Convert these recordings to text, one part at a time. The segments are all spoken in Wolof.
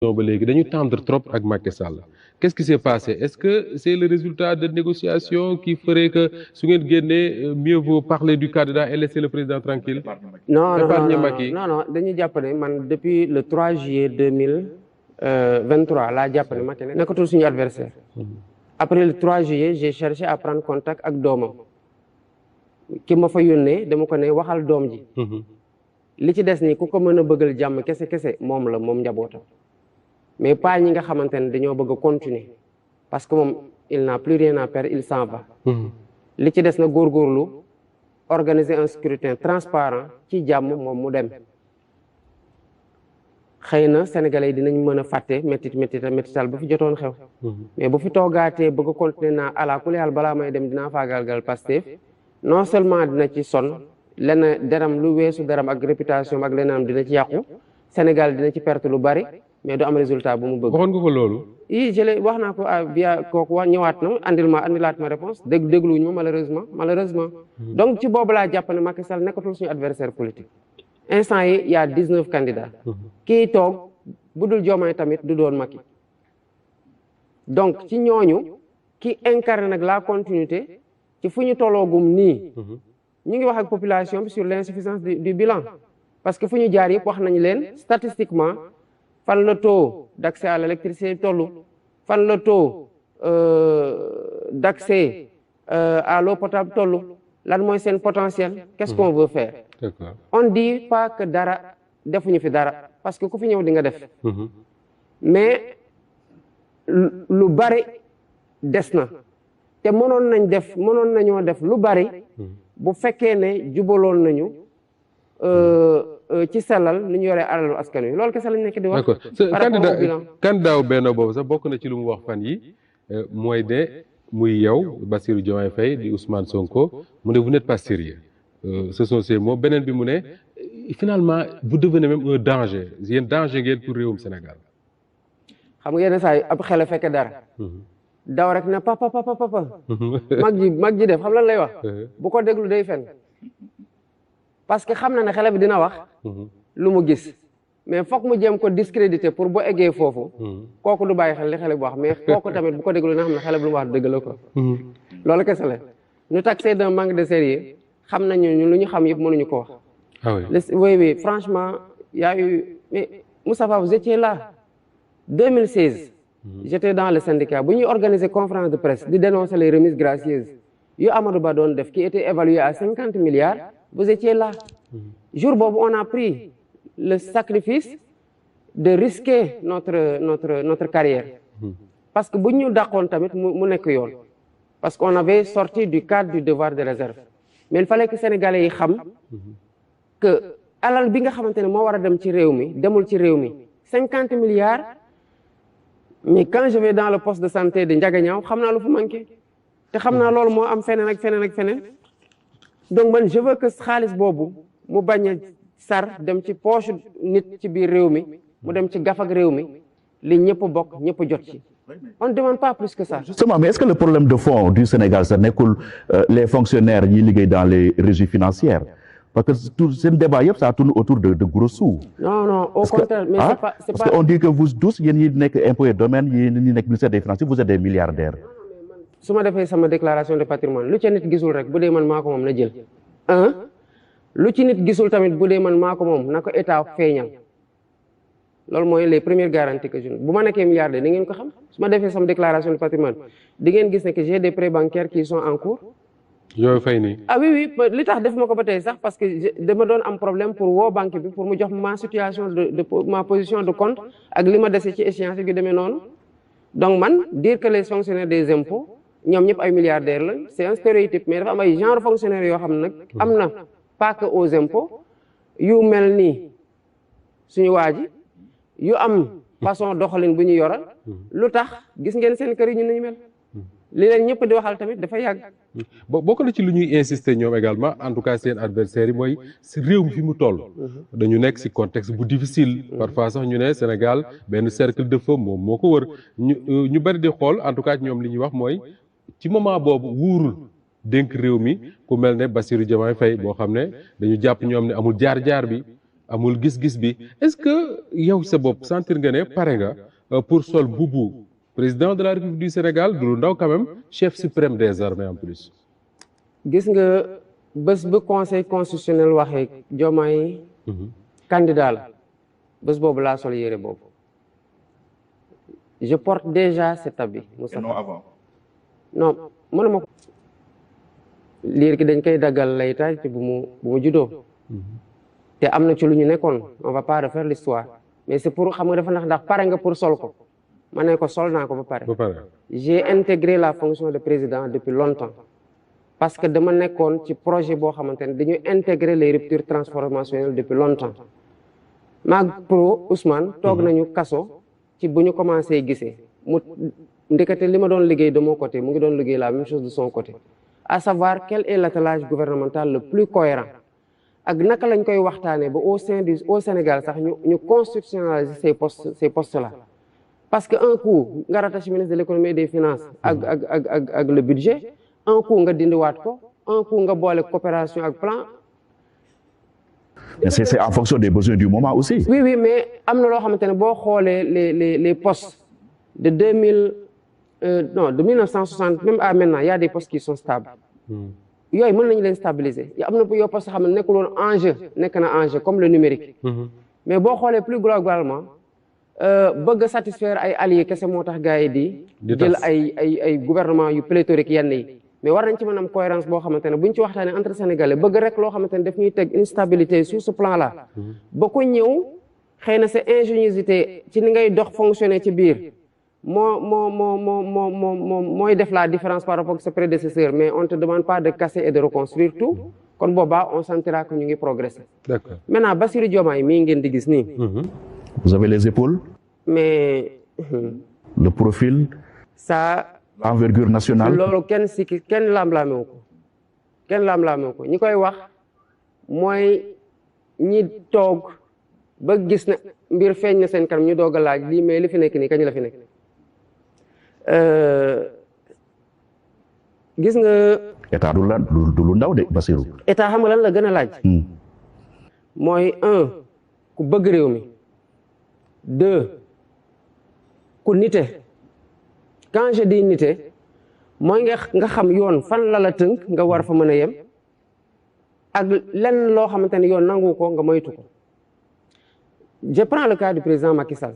ba léegi dañu tendre trop ak Macky Sall qu'est-ce qui s'est passé est-ce que c'est le résultat de négociations qui ferait que su ngeen génnee mieux vaut parler du candidat et laisser le président tranquille épargner Macky non dañuy jàpp ne man depuis le 3 juillet 2023 laa jàpp ne Macky nekkatul suñu adversaire après le 3 juillet j'ai cherché à prendre contact ak doomam ki ma fa yónnee dama ko ne waxal doom ji li ci des nii ku ko mën a bëggal jàmm kese moom la moom njabootam mais pas ñi nga xamante ne dañoo bëgg a continuer parce que moom il n'a plus rien à perdre il s'en va li ci des na góorgóorlu organiser un scrutin transparent ci jàmm moom mu dem xëy na sénégalais yi dinañ mën a fàtte méttital ba fi jotoon xew mais bu fi toogaatee bëgg a continuer naa ala kulli haal balaa may dem dinaa faagaalgal Pastef non seulement dina ci sonn lenn deram lu weesu deram ak réputation ak leneen dina ci yàqu Sénégal dina ci perte lu bari mais du am résultat bu mu bëgg. waxoon nga ko loolu. wax naa ko via kooku ñëwaat na andilaat ma réponse dégluwuñu ma malheureusement. donc ci boobu laa jàpp ne Macky Sall nekkatul suñu adversaire politique. instant yi y a 19 candidats. kii toog bu dul Diomaye tamit du doon Macky. donc ci ñooñu ki incarne nag la continuité ci fu ñu tolloogum nii. ñu ngi wax ak population bi sur l'insuffisance du bilan. parce que fu ñu jaar yëpp wax nañu leen statistiquement. fan la taux d'accès à l'électricité tollu fan la taux d'accès à l'eau potable tollu lan mooy seen potentiel qu'est-ce qu'on veut faire on dit pas que dara defuñu fi dara parce que ku fi ñëw di nga def mais lu bari des na te mënoon nañoo def lu bari bu fekkee ne jubaloon nañu ci sellal ni ñu yoree alalu askan wi loolu kese lañ nekk di wax. d'accord candidat wu Benno boobu sax bokk na ci lu mu wax fan yi mooy de muy yow Bassirou Diomaye Faye di Ousmane Sonko mu ne vous n'êtes pas sérieux ce sont ces mots beneen bi mu ne finalement vous devenez même un danger yéen danger ngeen pour réewum Sénégal. xam nga yenn saa yi ab xel a fekke dara. daw rek na papa mag ji def xam lan lay wax. bu ko déglu day fen parce que xam na ne xale bi dina wax lu mu gis mais foog mu jéem ko discréditer pour bu eggee foofu kooku du bàyyi xel li xale bi wax mais kooku tamit bu ko déglu na xam ne xale bi lu mu wax dëgg la ko loolu kese la ñu taxé d'un manque de sérieux xam nañu ñu lu ñu xam yëpp mënuñu ko wax oui franchement y a eu mais Moustapha vous étiez là 2016 j'étais dans le syndicat bu ñuy organiser conférence de presse di dénoncer les remises gracieuses yu Amadou Ba doon def qui était évalué à 50 milliards vous étiez là jour boobu on a pris le sacrifice de risquer notre carrière parce que bu ñu dàqoon tamit mu nekk yoon parce qu'on avait sorti du cadre du devoir de réserve mais il fallait que sénégalais yi xam que alal bi nga xamante ne moo war a dem ci réew mi demul ci réew mi 50 milliards mais quand je vais dans le poste de santé de Ndiaganiao xam naa lu fu manqué te xam naa loolu moo am feneen ak feneen donc man je veux que xaalis boobu mu bañ a sar dem ci poche nit ci biir réew mi mu dem ci gafak réew mi li ñëpp bokk ñëpp jot ci on ne demande pas plus que ça. Justement, mais est-ce que le problème de fond du Sénégal ça nekkul les fonctionnaires yi liggéey dans les régies financières parce que tout seen débat yëpp ça tourne autour de gros sous. non au contraire mais c'est pas parce que on dit que vous tous yéen ñi nekk impôts et domaines yéen ñi nekk ministère des finances vous êtes des milliardaires. su ma defee sama déclaration de patrimoine lu ca nit gisul rek bu dee man maa ko moom na jël lu ci nit gisul tamit bu dee man maa ko moom na ko état feeñal loolu mooy les premières garanties que je bu ma nekkee milliardaire di ngeen ko xam su ma defee sama déclaration de patrimoine di ngeen gis ne que j'ai des prêts bancaires qui sont en cours. yooyu fay nii. ah oui li tax def ma ko ba tey sax parce que dama doon am problème pour woo banque bi pour mu jox ma situation de ma position de compte ak li ma dese ci échéance yu demee noonu donc man dire que les fonctionnaires des impôts ñoom ñëpp ay milliardaires la c'est un stéréotype mais dafa am ay genre fonctionnaires yoo xam ne nag am na pas que aux impôts yu mel nii suñu waa ji yu am façon doxalin bu ñu yoral lu tax gis ngeen seen kër yi ñu nañu mel li leen ñëpp di waxal tamit dafa yàgg. bokk na ci lu ñuy insister ñoom également en tout cas seen adversaires yi mooy si réew mi fi mu toll. dañu nekk si contexte bu difficile. parfois sax ñu ne Sénégal benn cercle de feu moom moo ko wër ñu bari di xool en tout cas ñoom li ñuy wax mooy ci moment boobu wuurul dénk réew mi ku mel ne Bassirou Diomaye Faye boo xam ne dañu jàpp ñoom ne amul jaar-jaar bi amul gis-gis bi est-ce que yow sa bopp sentir nga ne pare nga pour sol bubu président de la République du Sénégal du lu ndaw quand même chef suprême des armées en plus. gis nga bés bu conseil constitutionnel waxee Diomaye candidat la bés boobu laa sol yére boobu je porte déjà cet habit. Moussa non avant. non mënuma ko liir ki dañ koy daggal laytaay ci bu mu juddoo te am na ci lu ñu nekkoon on va pas refaire l'histoire mais c'est pour xam nga dafa ndax pare nga pour sol ko ma ne ko sol naa ko ba pare. j'ai intégré la fonction de président depuis longtemps parce que dama nekkoon ci projet boo xamante ne dañuy intégrer les ruptures transformationnelles depuis longtemps maag pro Ousmane toog nañu kaso ci bu ñu commencé gisee mu ndekete li ma doon liggéey de mon côté mu ngi doon liggéey la même chose de son côté à savoir quel est l'attelage gouvernemental le plus cohérent ak naka lañ koy waxtaanee ba au Sénégal sax ñu constitutionnaliser ces postes là parce que un coup nga rattaché ministre de l'économie et des finances ak le budget un coup nga dindiwaat ko un coup nga boole coopération ak plan. mais c'est en fonction des besoins du moment aussi. oui mais am na loo xamante ne boo xoolee les postes de 1960 même à maintenant il y a des postes qui sont stables. yooyu mën nañu leen stabiliser am na yoo postes xam ne nekkul woon enjeu nekk na enjeu comme le numérique. mais boo xoolee plus globalement bëgg a satisfaire ay alliés kese moo tax gars yi di jël ay gouvernement yu pléthorique yenn yi. mais war nañ ci mën am cohérence boo xamante ne buñ ci waxtaanee entre sénégalais bëgg rek loo xamante ne daf ñuy teg une stabilité sur ce plan là ba ko ñëw xëy na sa ingéniosité ci ni ngay dox fonctionner ci biir mooy def la différence par rapport ak sa prédécesseur mais on te demande pas de casser et de reconstruire tout kon boobaa on sentira que ñu ngi progresser. D'accord. Maintenant Bassirou Diomaye mii ngeen di gis nii. Vous avez les épaules. mais. le profil. ça. l'envergure nationale. loolu kenn laam-laamewu ko ñi koy wax mooy ñi toog ba gis na mbir feeñ na seen kanam ñu doog a laaj lii mais li fi nekk nii kañ la fi nekk. gis nga. état du lu ndaw de Bassirou. état xam nga lan la gën a laaj. mooy ku bëgg réew mi. 2 ku nite. quand je dis nite mooy nga xam yoon fan la tënk nga war fa mën a yem ak lenn loo xamante ne yoon nangu ko nga moytu ko. je prends le cas du président Macky Sall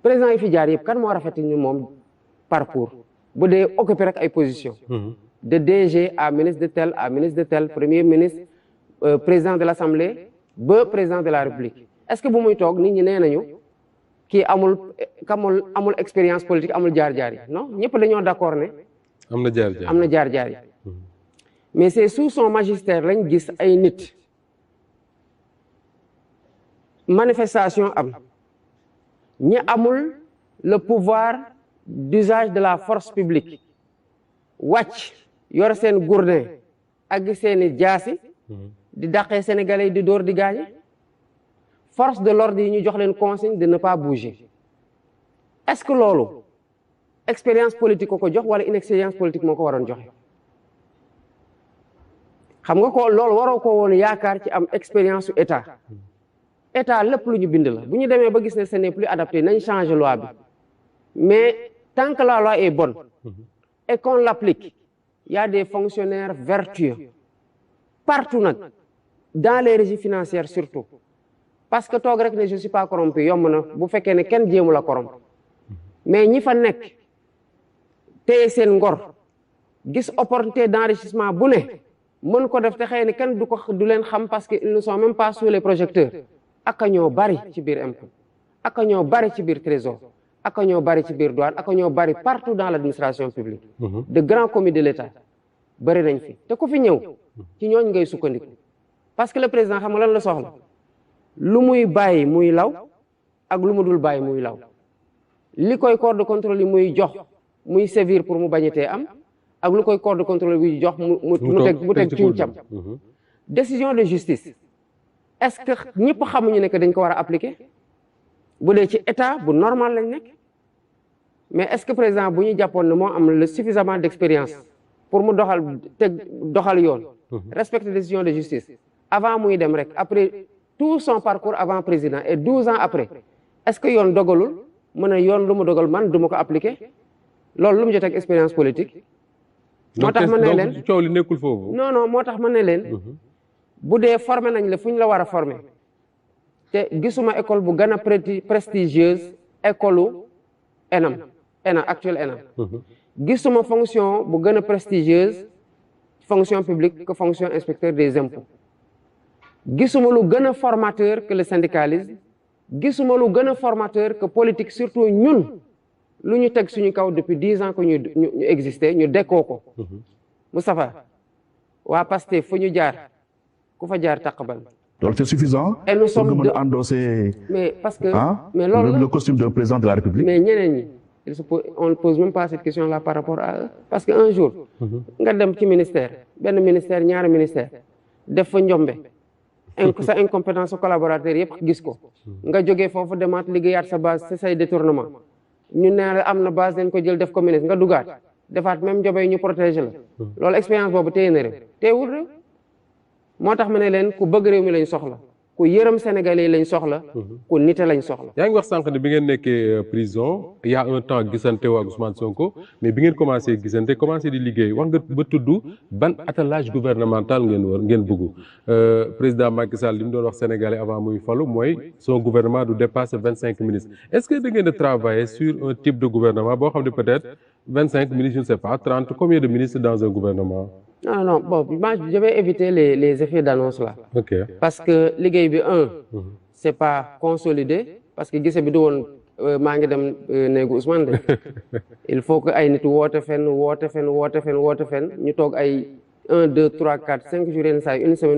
président yi fi jaar yëpp kan moo rafetlu ñu moom parcours bu dee occupé rek ay position de DG à ministre de tel à ministre de tel premier ministre président de l'Assemblée ba président de la République est-ce que bu muy toog nit ñi nee nañu kii amul expérience politique amul jaar-jaar yi non ñëpp dañoo d'accord ne. am na jaar-jaar yi. mais c'est sous son magistère lañ gis ay nit manifestation am ñi amul le pouvoir d'usage de la force publique wàcc yor seen gourdin ak seeni jaasi di dàqee sénégalais yi di dóor di gaañe. force de l'ordre yi ñu jox leen consigne de ne pas bouger est-ce que loolu expérience politique ko jox wala inexpérience politique moo ko waroon joxe xam nga ko loolu waroo ko woon yaakaar ci am expérience su état lépp lu ñu bind la bu ñu demee ba gis ne ce n'est plus adapté nañ changer loi bi mais tant que la loi est bonne et qu'on l'applique il y a des fonctionnaires vertueux partout nag dans les régies financières surtout. parce que toog rek ne je suis pas corrompu yomb na bu fekkee ne kenn jéemu la corrompre mais ñi fa nekk téye seen ngor gis opportunité d'enrichissement bu ne mën ko def te xëy ne kenn du leen xam parce que ils ne sont même pas sous les projecteurs aka ñoo bari ci biir impôt aka ñoo bari ci biir trésor aka ñoo bari ci biir douane aka ñoo bari partout dans l'administration publique de grands commis de l'État bari nañ fi te ku fi ñëw ci ñooñ ngay sukkandiku parce que le président xam nga lan la soxla lu muy bàyyi muy law ak lu mu dul bàyyi muy law li koy corps de contrôle yi muy jox muy sévir pour mu bañetee am ak lu koy corps de contrôle yi jox mu teg cuncam décision de justice est-ce que ñëpp xamuñu ne que dañ ko war a appliquer bu dee ci état bu normal lañ nekk mais est-ce que président bu ñu jàppoon ne moo am le suffisamment d'expérience pour mu doxal yoon respecter décision de justice avant muy dem rek après tout son parcours avant président et 12 ans après est-ce que yoon dogalul mu ne yoon lu mu dogal man du ma ko appliquer loolu lu mu jot ak expérience politique. moo tax ma ne leen donc coow li nekkul foofu. non moo tax ma ne leen. bu dee formé nañ la fu ñu la war a formé te gisuma école bu gën a prestigieuse école ENA actuelle ENA. gisuma fonction bu gën a prestigieuse fonction publique que fonction inspecteur des impôts. gisuma lu gën a formateur que le syndicalisme. gisuma lu gën a formateur que politique surtout ñun lu ñu teg suñu kaw depuis 10 ans que ñu existé ñu dekkoo ko. Moustapha waa Pastef fu ñu jaar ku fa jaar taqabal. Donc c'est suffisant. Et nous sommes pour endosser. Mais parce que mais le costume d'un président de la République. Mais ñeneen ñi on ne pose même pas cette question là par rapport à eux parce que un jour. nga dem ci ministère benn ministère ñaari ministère def fa njombe. sa incompétence sa collaborateur yëpp gis ko. nga jógee foofu demaat liggéeyaat sa base c'est say détournement ñu ne am na base dañ ko jël def ko ministre nga dugaat defaat même njobe yi ñu protéger la. loolu expérience boobu téye na réew teewul réew. moo tax ma ne leen ku bëgg réew mi lañ soxla ku yërëm sénégalais yi lañ soxla ku nite lañ soxla. yaa ngi wax sànq ne bi ngeen nekkee prison il y a un temps gisante ak Ousmane Sonko mais bi ngeen commencé gisante commencé di liggéey wax nga ba tudd ban attelage gouvernemental ngeen bëgg président Macky Sall li mu doon wax sénégalais avant muy falu mooy son gouvernement du dépasser 25 ministres est-ce que da ngeen a travailler sur un type de gouvernement boo xam ne peut-être 25 ministres je ne sais pas 30 combien de ministres dans un gouvernement. Non, bon, moi, je vais éviter les effets d'annonce là. Ok. Parce que liggéey bi c'est pas consolidé parce que gise bi du woon maa ngi dem néegu Ousmane de il faut que ay nit woote fenn ñu toog ay 1 2 3 4 5 jours yenn saa yi une semaine.